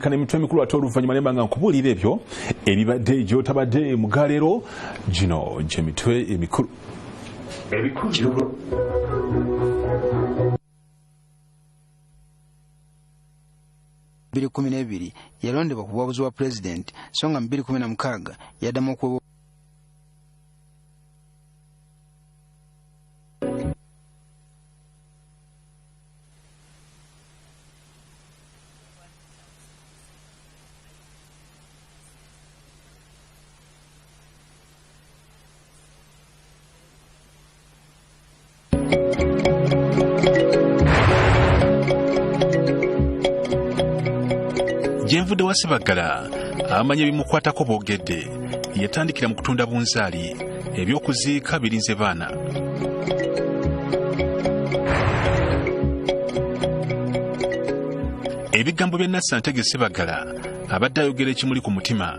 Kana emitwe emikulu ate oluvannyuma nemba nga nkubuulira ebyo ebibadde gy'otabadde mu galeero gino gy'emitwe emikulu. Ebikulu 2012 yalondebwa ku buwabuzi bwa pulezidenti, so nga mu 2016 yaddamu okuweebwa. Gyenvudde wa Ssebaggala abamanyi ebimukwatako boogedde. Yatandikira mu kutunda bunzaali, ebyokuziika birinze baana. Ebigambo bya Nasser Ntege Ssebaggala abadde ayogera ekimuli ku mutima.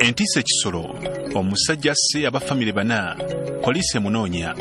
Entiisa ekisolo, omusajja asse aba famire bana, poliisi emunoonya.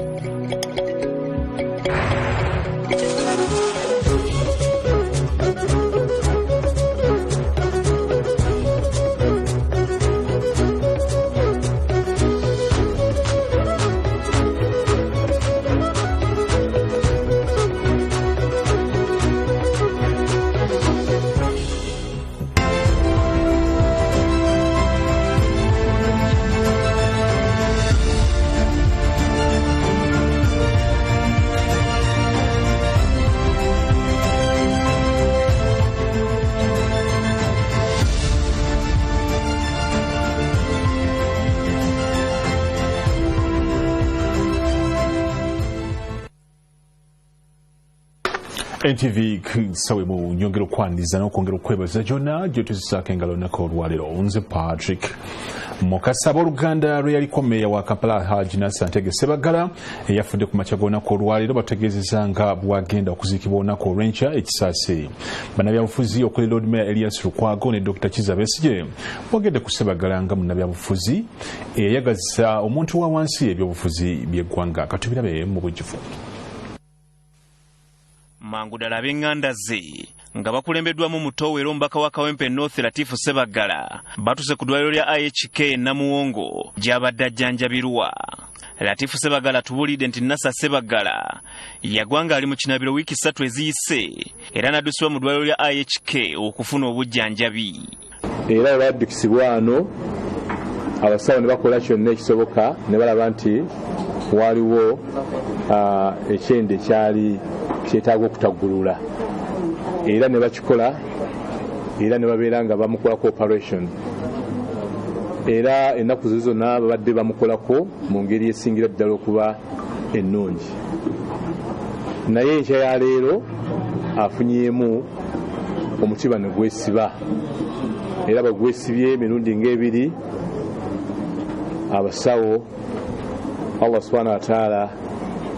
NTV sawe mu nyongera okwaniriza n'okwongera okwebaza gyonna gyetuzisaako engalo olunaku olwaleero. Nze Patrick Mukasa. Abooluganda lwe yaliko mmeeya wa Kampala Haji Nasser Ntege Ssebaggala eyafudde ku makya g'olunaku olwaleero bategeezezza nga bw'agenda okuziikibwa olunaku olw'enkya ekisaasi. Bannabyabufuzi okuli Lord Mayor Elias Lukwago ne Dr. Kizza Besigye boogedde ku Ssebaggala nga munnabyabufuzi eyayagazisa omuntu wa wansi ebyobufuzi by'eggwanga. Katubirabe mu bujjuvu. Mangu ddala ab'eŋŋanda ze nga bakulembeddwamu muto we era omubaka wa Kawempe North Latifu Ssebaggala batuuse ku ddwaliro lya IHK e Namuwongo gy'abadde ajjanjabirwa. Latifu Ssebaggala atubuulidde nti Nasser Ssebaggala yagwa ng'ali mu kinabiro wiiki 3 eziyise era n'addusibwa mu ddwaliro lya IHK okufuna obujjanjabi. Era olwaddukisibwa wano abasawo ne bakola kyonna ekisoboka ne balaba nti waliwo ekyende ekyali kyetaaga okutaggulula era ne bakikola era ne babeera nga bamukolako operation era ennaku zo zonna babadde bamukolako mu ngeri esingira ddala okuba ennungi. Naye enkya ya leero afunyeemu omutiba ne gwesiba era bagwesibye emirundi ng'ebiri. Abasawo Allah subhanahu wa ta'ala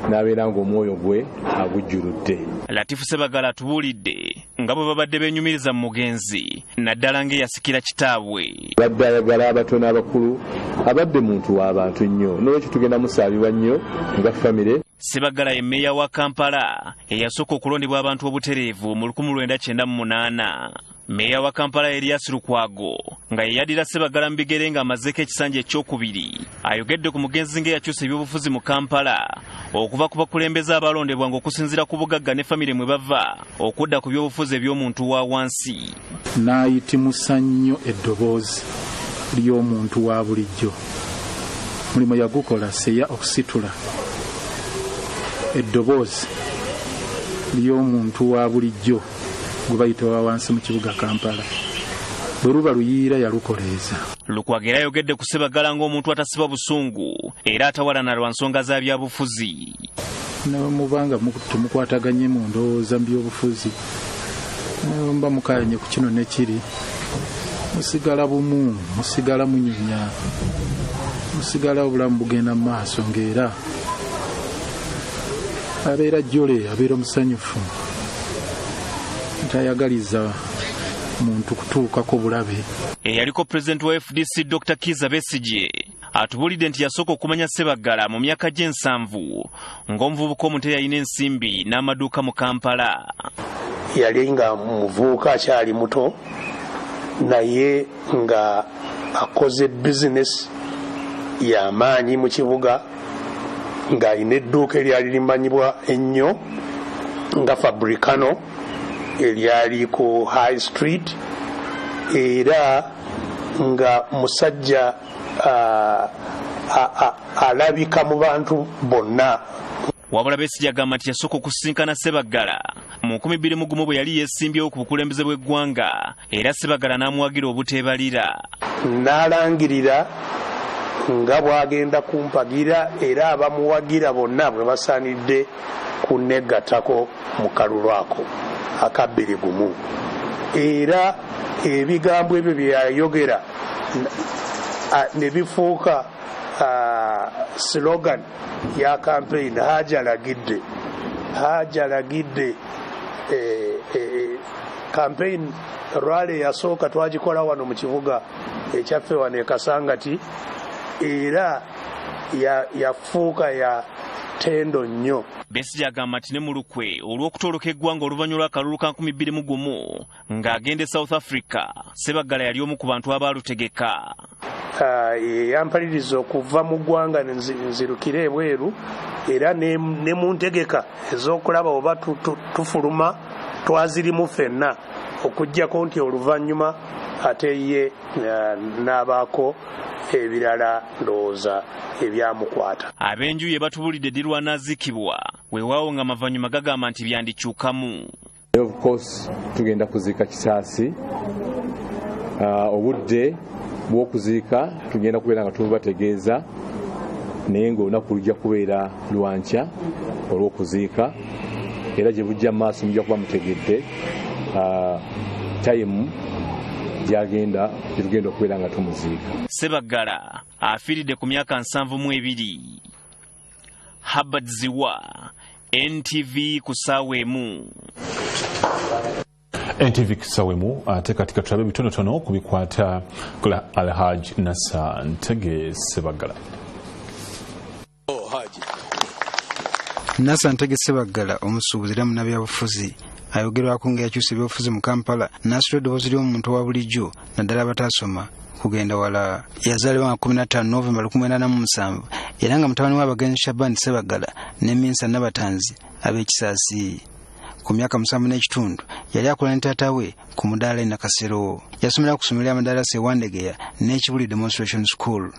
n'abeera ng'omwoyo gwe agujjuludde. Latifu Ssebaggala atubuulidde nga bwe babadde beenyumiriza mu mugenzi naddala ng'eyasikira kitaabwe. Abadde ayagala abato n'abakulu, abadde muntu w'abantu nnyo, n'olwekyo tugenda musaalirwa nnyo nga famire. Ssebaggala ye mmeeya wa Kampala eyasooka okulondebwa abantu obutereevu mu 1998. Mmeeya wa Kampala Elias Lukwago nga ye yaddira Ssebaggala mu bigere ng'amazeeko ekisanja ekyokubiri ayogedde ku mugenzi ng'eyakyusa ebyobufuzi mu Kampala okuva ku bakulembeze abalondebwa ng'okusinziira ku bugagga ne famire mwe bava okudda ku byobufuzi eby'omuntu wa wansi. N'ayitimusa nnyo eddoboozi ly'omuntu wa bulijjo. Mulimu yagukola seya okusitula eddoboozi ly'omuntu wa bulijjo gwe bayita wa wansi mu kibuga Kampala. Bwe luba luyiira yalukoleeza. Lukwago era ayogedde ku Ssebaggala ng'omuntu atasiba busungu era atawalana lwa nsonga za byabufuzi. Ne mubanga tumukwataganye mu ndowooza mu byobufuzi, mba mukaayanye ku kino ne kiri, musigala bumu, musigala munyumya, musigala obulamu bugenda mu maaso ng'era abeera jjole, abeera omusanyufu, tayagaliza muntu kutuukako bulabe. Eyaliko pulezidenti wa FDC Dr. Kizza Besigye atubulidde nti yasooka okumanya Ssebaggala mu myaka gy'ensanvu ng'omuvubuka omuto yalina ensimbi n'amaduuka mu Kampala. Yali nga muvubuka akyali muto naye nga akoze bizinesi y'amaanyi mu kibuga, ng'alina edduuka eryali limanyibwa ennyo nga Fabricano eryali ku High Street, era nga musajja alabika mu bantu bonna. Wabula Besigye agamba nti yasooka okusisinkana Ssebaggala mu 2001 bwe yali yeesimbyewo ku bukulembeze bw'eggwanga, era Ssebaggala n'amuwagira obuteebalira. N'alangirira nga bw'agenda kumpagira era abamuwagira bonna bwe basaanidde kunneegattako mu kalulu ako aka 2001. Era ebigambo ebyo bye yayogera ne bifuuka slogan ya campaign, Haji alagidde, Haji alagidde. Campaign rally yasooka twagikola wano mu kibuga ekyaffe wano e Kasangati, era yafuuka ya tendo nnyo. Besigye agamba nti ne mu lukwe olw'okutoloka eggwanga oluvannyuma lw'akalulu ka 2001 ng'agenda e South Africa, Ssebaggala yali omu ku bantu abaalutegeka. Yampaliriza okuva mu ggwanga nzirukire ebweru, era ne mu ntegeka ez'okulaba oba tufuluma twazirimu ffenna, okuggyako nti oluvannyuma ate ye n'abaako ebirala ndowooza ebyamukwata. Ab'enju ye batubulidde ddi lw'anaaziikibwa, weewaawo nga amavannyuma gagamba nti byandikyukamu. Of course tugenda kuziika Kisaasi. Obudde bw'okuziika tugenda kubeera nga tubategeeza, naye ng'olunaku lujja kubeera lwankya olw'okuziika, era gye bujja mu maaso mujja kuba mutegedde tayimu gyagenda gyetugenda okubeera nga tumuziika. Ssebaggala afiiridde ku myaka 72. Habad Ziwa, NTV ku ssaawa emu. NTV ku ssaawa emu. Ate katika tulabe bitonotono ku bikwata kula Alhaj Nasser Ntege Ssebaggala. Nasser Ntege Ssebaggala omusuubuzi era munnabyabufuzi ayogerwako nga yakyusa ebyobufuzi mu Kampala n'asitula eddoboozi ly'omuntu owa bulijjo naddala abataasoma kugenda wala. Yazaalibwa nga 15 Novemba 1987 era nga mutabani w'abagenzi Shaban Ssebaggala ne Minsa Nabatanzi ab'Ekisaasi. Ku myaka 7.5 yali akola ne taata we ku mudaala e Nakasero. Yasomera ku ssomero ly'amadaala e Wandegeya n'Ekibuli Demonstration School.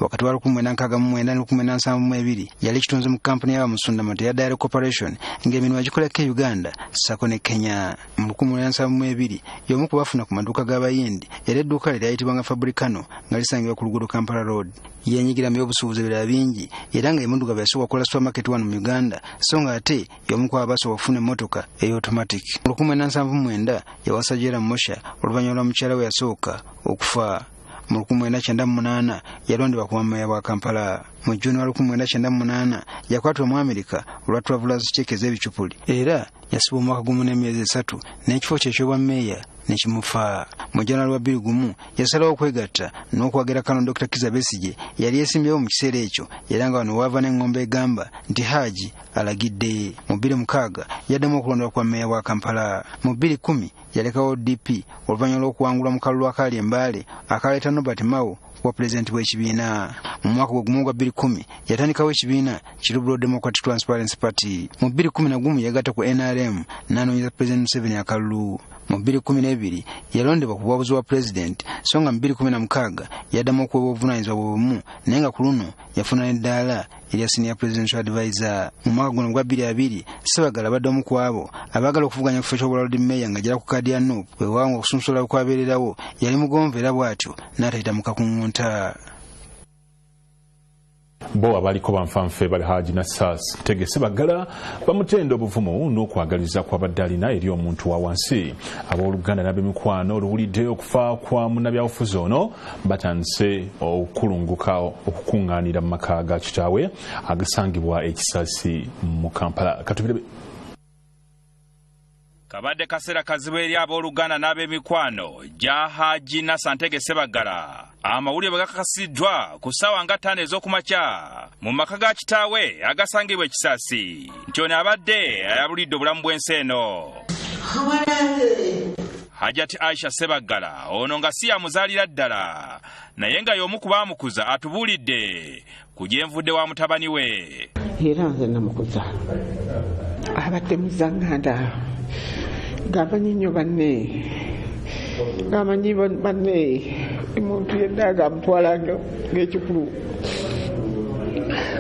Wakati wa 1969 ne 1972 yali kitunzi mu kampuni y'abamusundamata eya Dairy Corporation ng'emirimu agikolako e Uganda ssaako ne Kenya. Mu 1972 y'omu ku bafuna ku maduuka g'Abayindi, era edduuka lye lyayitibwanga Fabricano nga lisangibwa ku luguudo Kampala Road. Yeenyigira mu by'obusuubuzi ebirala bingi era nga ye muddugavu yasooka okukola supermarket wano mu Uganda, so nga ate y'omu ku abasooka okufuna emmotoka ey'automatic. Mu 1979 yawasa Jera Mosha oluvannyuma lwa mukyala we yasooka okufa. Mu 1998 yalondebwa ku bwammeeya bwa Kampala. Mu Juni wa 1998 yakwatibwa mu Amerika olwa Travelers Check ez'ebicupuli, era yasibwa omwaka gumu n'emyezi 3 n'ekifo kye eky'obwammeeya ne kimufa. Mu January wa 2001 yasalawo okwegatta n'okwagira Kano Dr. Kizza Besigye yali yeesimbyewo mu kiseera ekyo, era nga wano waava n'engombe egamba nti Haji alagidde. Mu 2006 yaddamu okulondebwa kwa mmeeya wa Kampala. Mu 2010 yalekawo DP oluvannyuma lw'okuwangulwa mu kalulu akaali e Mbale akaleeta Norbert Mao kuba pulezidenti w'ekibiina. Mu mwaka gwe gumu gwa 2010 yatandikawo ekibiina ki Liberal Democratic Transparency Party. Mu 2011 yagatta ku NRM n'anoonyeza Pulezidenti Museveni akalulu. Mu 2012 yalondebwa ku buwabuzi bwa pulezidenti, so nga mu 2016 yaddamu okuweebwa obuvunaanyizibwa bwe bumu, naye nga ku luno yafuna n'eddaala erya Senior Presidential Advisor. Mu mwaka guno gwa 2020 Ssebaggala abadde omu ku abo abaagala okuvuganya ku kifo ky'obwalodi mmeeya ng'ajjira ku kaadi ya NUP. Weewaawo ng'okusunsulwa kwabeererawo yali mugonvu era bw'atyo n'atayita mu kakuŋŋunta. Bo abaliko banfanfe bali Haji Nasser Ntege Ssebaggala bamutenda obuvumu n'okwagaliza kw'abadde alina eri omuntu wa wansi. Abooluganda n'ab'emikwano oluwulidde okufa kwa munnabyabufuzi ono batandise okukulunguka okukuŋŋaanira mu maka ga kitaawe agasangibwa e Kisaasi mu Kampala. Katubirebe. Kabadde kaseera kazibu eri abooluganda n'ab'emikwano gya Haji Nasser Ntege Ssebaggala. Amawulire bwe gakakasiddwa ku ssaawa nga 5 ez'okumakya mu maka ga kitaawe agasangibwa e Kisaasi nti ono abadde ayabulidde obulamu bw'ensi eno. Hajati Aisha Ssebaggala ono nga si yamuzaalira ddala naye nga y'omu ku baamukuza atubuulidde ku gyenvudde wa mutabani we. Era nze namukuza abadde muzaŋŋanda ng'amanyi nnyo banne, ng'amanyi banne, omuntu yenna ng'amutwala ng'ekikulu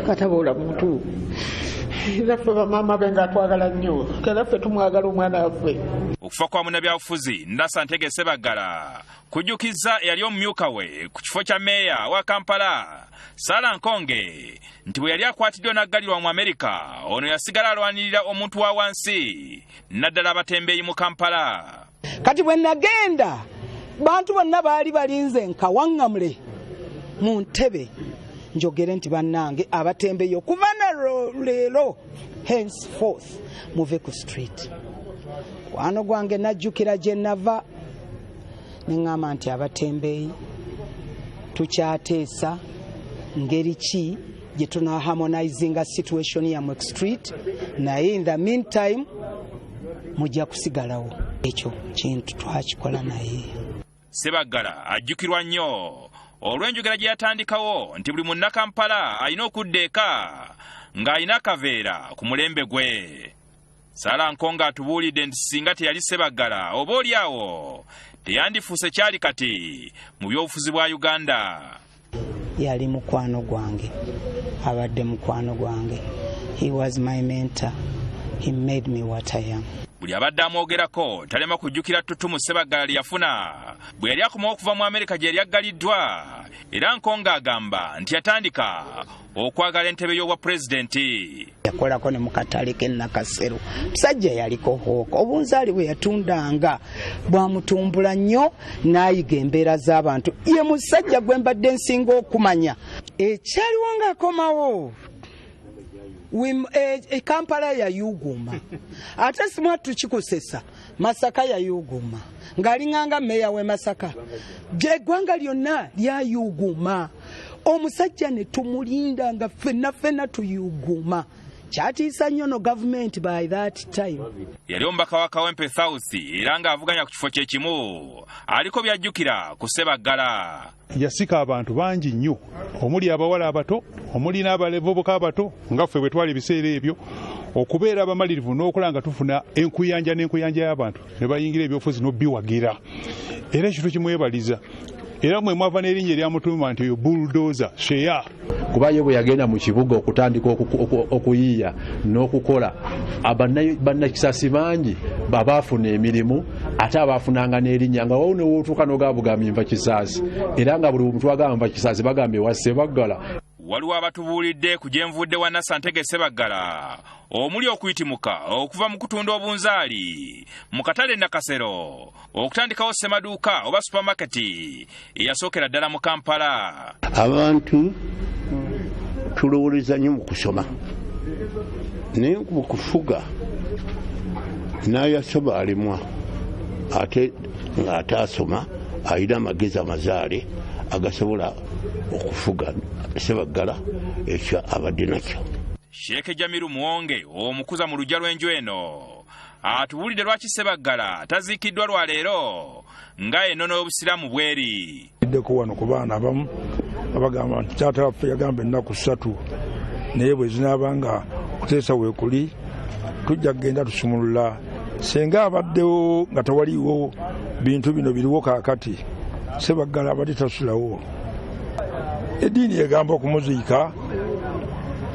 kataboola muntu. Era ffe bamaama be ng'atwagala nnyo, era ffe tumwagala omwana waffe. Okufa kwa munnabyabufuzi Nasser Ntege Ssebaggala kujjukizza eyali omumyuka we ku kifo kya meeya wa Kampala Sarah Nkonge nti bwe yali akwatiddwa n'aggalirwa mu Amerika ono yasigala alwanirira omuntu wa wansi naddala abatembeeyi mu Kampala. Kati bwe nagenda bantu bonna baali balinze nkawaŋŋamule mu ntebe njogere nti bannange abatembeeyi okuva na leero henceforth muve ku street. Kwano gwange najjukira gye nava ne ŋŋamba nti abatembeeyi tukyateesa ngeri ki gye tunaharmonizinga situation yammwe ku street, naye in the meantime mujja kusigalawo. Ekyo kintu twakikola naye. Ssebaggala ajjukirwa nnyo olw'enjogera gye yatandikawo nti buli munnakampala alina okudda eka ng'alina akaveera ku mulembe gwe. Sarah Nkonge atubuulidde nti singa teyali Ssebaggala oba oli awo teyandifuuse kyali kati mu byobufuzi bwa Uganda. Yali mukwano gwange, abadde mukwano gwange. He was my mentor. He made me what I am. Buli abadde amwogerako talema kujjukira ttutumu Ssebaggala lye yafuna bwe yali akomawo okuva mu Amerika gye yali aggaliddwa, era Nkonge agamba nti yatandika okwagala entebe y'obwa pulezidenti. Yakolako ne mu katale k'e Nakasero. Musajja yaliko hooka, obunzaali bwe yatundanga bwamutumbula nnyo n'ayiga embeera z'abantu. Ye musajja gwe mbadde nsinga okumanya. Ekyaliwo ng'akomawo Kampala yayuguma, ate simwattu kikusesa Masaka yayuguma ng'alinganga meeya w'e Masaka, eggwanga lyonna lyayuguma. Omusajja ne tumulinda nga ffenna ffenna tuyuguma. Kyatiisa nnyo no gavumenti by that time. Yali omubaka wa Kawempe South era ng'avuganya ku kifo kye kimu aliko byajjukira ku Ssebaggala. Yasika abantu bangi nnyo omuli abawala abato omuli n'abavubuka abato nga ffe bwe twali ebiseera ebyo okubeera abamalirivu n'okola nga tufuna enkuyanja n'enkuyanja y'abantu ne bayingira ebyobufuzi n'obiwagira, era ekintu kimwebaliza. Era mwe mwava n'erinnya eryamutuuma nti oyo bulldozer sheya. Kuba ye bwe yagenda mu kibuga okutandika okuyiiya n'okukola, bannakisasi bangi babaafuna emirimu ate abaafunanga n'erinnya nga wawo newootuuka n'ogabugambye nva Kisaasi, era nga buli muntu agamba nva Kisaasi bagambye wa Ssebaggala. Waliwo abatubuulidde ku gyenvudde wa Nasser Ntege Ssebaggala omuli okuyitimuka okuva mu kutunda obunzaali mu katale Nakasero okutandikawo ssemaduuka oba supamaketi eyasookera ddala mu Kampala. Abantu tulowooleza nnyo mu kusoma naye mu kufuga n'ayasoma alemwa, ate ng'ataasoma alina amagezi amazaale agasobola okufuga. Ssebaggala ekyo abadde nakyo. Sheikh Jamiru Muwonge omukuza mu luggya lw'enju eno atubuulidde lwaki Ssebaggala taziikiddwa lwa leero nga ennono y'obusiraamu bweri. Ddeko wano ku baana abamu abagamba nti taata waffe yagamba ennaku 3, naye bwe zinaaba nga okuteesa weekuli tujja kugenda tusumulula. Singa abaddewo nga tewaliiwo bintu bino biriwo kaakati, Ssebaggala abadde tasulawo. Eddiini egamba okumuziika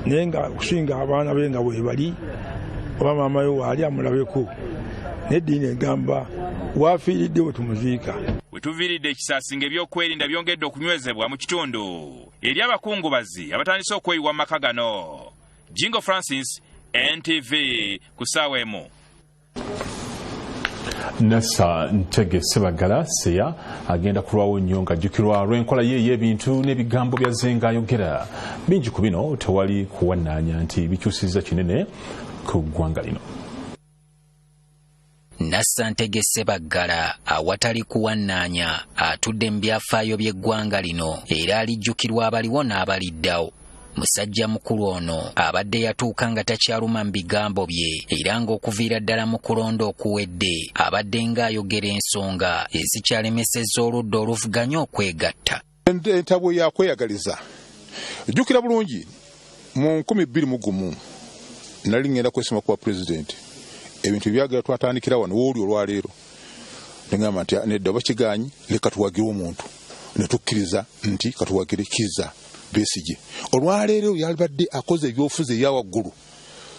naye nga okusinga abaana be nga bwe bali oba maama we waali amulabeko, naye eddiini egamba waafiiridde we tumuziika. We tuviiridde Ekisaasi ng'ebyokwerinda byongedde okunywezebwa mu kitundu eri abakungubazi abatandise okweyiwa mu maka gano. Jingo Francis, NTV ku ssaawa 1. Nasser Ntege Ssebaggala Seya agenda kulwawo nnyo ng'ajjukirwa olw'enkola ye ey'ebintu n'ebigambo by'azzenga ayogera. Bingi ku bino tewali kuwannaanya nti bikyusizza kinene ku ggwanga lino. Nassantege Ssebaggala awatali kuwannaanya atudde mu byafaayo by'eggwanga lino era alijjukirwa abaliwo n'abaliddawo. Musajja mukulu ono abadde yatuuka nga takyaluma mu bigambo bye era ng'okuviira ddala mu kulonda okuwedde abadde ng'ayogera ensonga ezikyalemesezza oludda oluvuganya okwegatta. Entabwe yakweyagaliza. Jjukira bulungi mu 2001 nali ngenda kwesima kuba pulezidenti. Ebintu byagala twatandikira wano wooli olwaleero. Ngamba nti nedda oba kigaanyi leka tuwagire omuntu ne tukkiriza nti katuwagire Kizza Besigye. Olwaleero yalibadde akoze ebyobufuzi ebya waggulu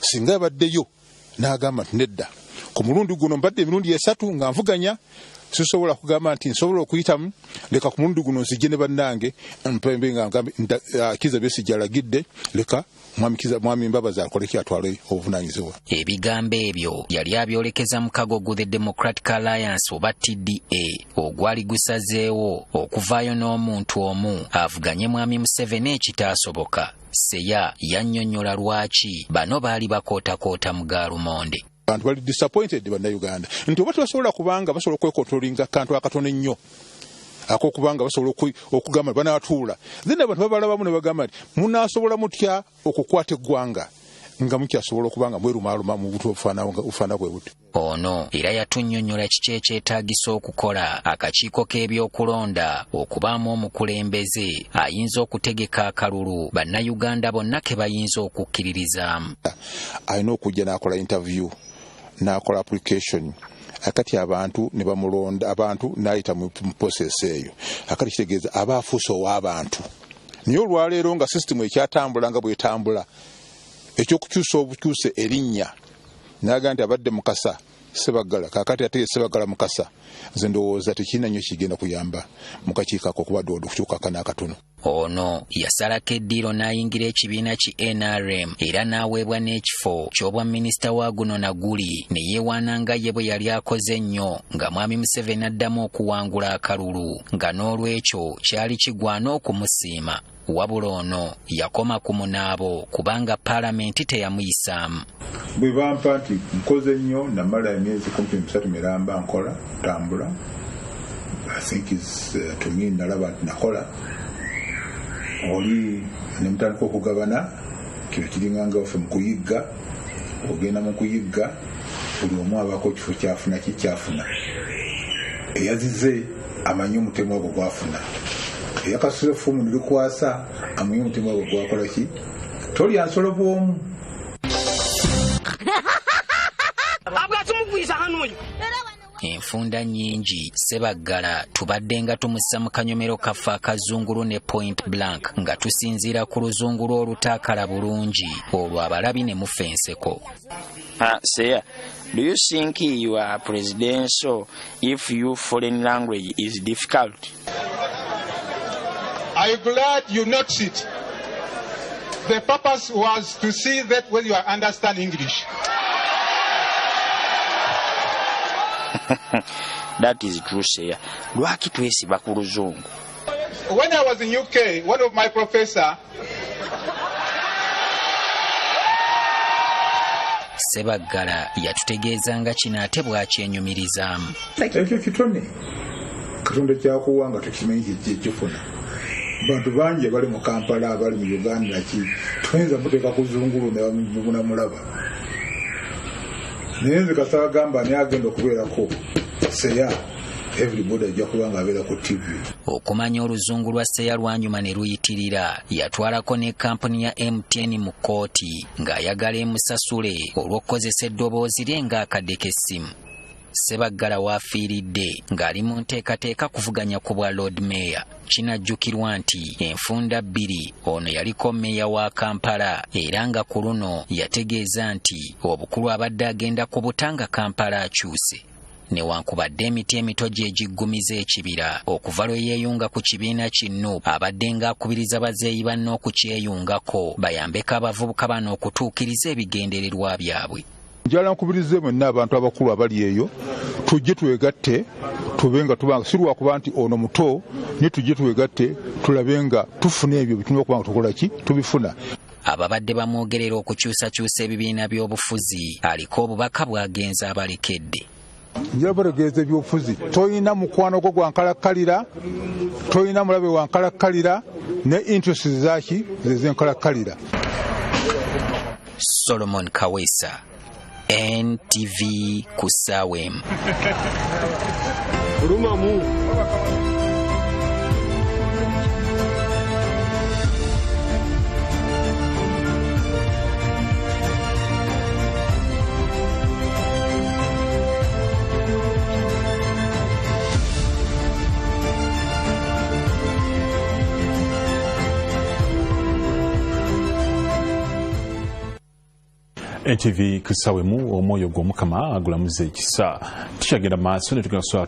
singa yabaddeyo n'agamba nti nedda ku mulundi guno mbadde emirundi 3 nga nvuganya sisobola kugamba nti nsobola okuyitamu leka ku mulundi guno nzije ne bannange mpembe nga ngambe Kizza Besigye alagidde leka mwami Mbabazi akole ki atwale obuvunaanyizibwa. Ebigambo ebyo yali abyolekeza mukago gu The Democratic Alliance oba TDA ogwali gusazeewo okuvaayo n'omuntu omu avuganye mwami Museveni ekitaasoboka. Seya yannyonnyola lwaki bano baali bakootakoota mu gaalumonde. Abantu bali disappointed bannayuganda nti oba tebasobola kubanga basobola okwekontrolinga kantu akatono ennyo ak'okubanga basobola okugamba banaatuula, then abantu babalabamu ne bagamba nti munaasobola mutya okukwata eggwanga nga mukyasobola okubanga mwerumaaluma mu butu obufaana bwe buti. Ono era yatunnyonnyola kiki ekyetaagisa okukola akakiiko k'ebyokulonda okubaamu omukulembeze ayinza okutegeka akalulu bannayuganda bonna ke bayinza okukkiririzaamu. Alina okujja n'akola interview n'akola application akati abantu ne bamulonda abantu n'ayita mu process eyo akati kitegeeza aba afuuse ow'abantu. Naye olwaleero nga sisitimu ekyatambula nga bw'etambula ekyokukyusa obukyuse erinnya n'agamba nti abadde Mukasa Ssebaggala kaakati ate Ssebaggala Mukasa, nze ndowooza tekirina nnyo kigenda kuyamba mu kakiiko ako okubadde wadde okukyukako n'akatono. Ono yasalako eddiiro n'ayingira ekibiina ki NRM era n'aweebwa n'ekifo ky'obwa minisita wa guno na guli ne yeewaana nga ye bwe yali akoze ennyo nga mwami Museveni addamu okuwangula akalulu nga n'olwekyo kyali kigwana okumusiima. Wabula ono yakoma ku munaabo kubanga paalamenti teyamuyisaamu. Bwe bampa nti nkoze nnyo namala emyezi kumpi 3 miramba nkola ntambula I think is to me nalaba nti nakola oli ne mutandika okugabana kino kiringa nga waffe mu kuyigga ogenda mu kuyigga buli omu abaako ekifo kyafuna kikyafuna eyazize amanyi omutemu ogwo gwafuna eyakasula effumu ne likwasa amanyi omutemu ogwo gwakola ki tolya nsolo bw'omu. Enfunda nnyingi Ssebaggala tubadde nga tumussa mu kanyomero kaffe akazungulu ne point blank nga tusinziira ku luzungulu olutaakala bulungi olwo abalabi ne mufa enseko. Seya, do you think you are presidential if your foreign language is difficult? I'm glad you noticed it. The purpose was to see that whether you understand English. That is true, Seya. Lwaki twesiba ku luzungu? When I was in UK, one of my professor Ssebaggala yatutegeeza nga kino ate bw'akyenyumirizaamu. Ekyo kitone Katonda kyakuwa nga tukimanyi kifuna. Bantu bangi abali mu Kampala abali mu Uganda ki tuyinza muteeka ku zungulu ne bamulaba. Naye nze kasaba gamba ani agenda okubeerako Seya everybody ajja kuba nga abeera ku TV. Okumanya oluzungu lwa Seya lwanyuma ne luyitirira yatwalako ne kampuni ya MTN mu kkooti ng'ayagala emusasule olw'okukozesa eddoboozi lye ng'akadde k'essimu. Ssebaggala w'afiiridde ng'ali mu nteekateeka kuvuganya ku bwa Lord Mayor. Kinajjukirwa nti enfunda 2 ono yaliko mmeeya wa Kampala era nga ku luno yategeeza nti obukulu abadde agenda kubutanga Kampala akyuse. Newankubadde emiti emito gye giggumiza ekibira okuva lwe yeeyunga ku kibiina ki NUP abadde ng'akubiriza bazeeyi banne okukyeyungako bayambeko abavubuka bano okutuukiriza ebigendererwa byabwe. Njagala nkubirize mwenna abantu abakulu abali eyo tujje twegatte tube nga tubanga si lwakuba nti ono muto naye tujje twegatte tulabe nga tufuna ebyo bitulina okuba nga tukola ki tubifuna. Ababadde bamwogerera okukyusakyusa ebibiina by'obufuzi aliko obubaka bw'agenza abalekedde. Njagala bategeeza ebyobufuzi, toyina mukwano gwo gwa nkalakkalira, toyina mulabe wa nkalakkalira, ne interest zaki zezenkalakkalira. Solomon Kawesa, NTV ku ssaawa emu. NTV ku ssaawa emu, omwoyo gw'Omukama agulamuza ekisa. Tukyagenda maaso ne tugenda kuswala.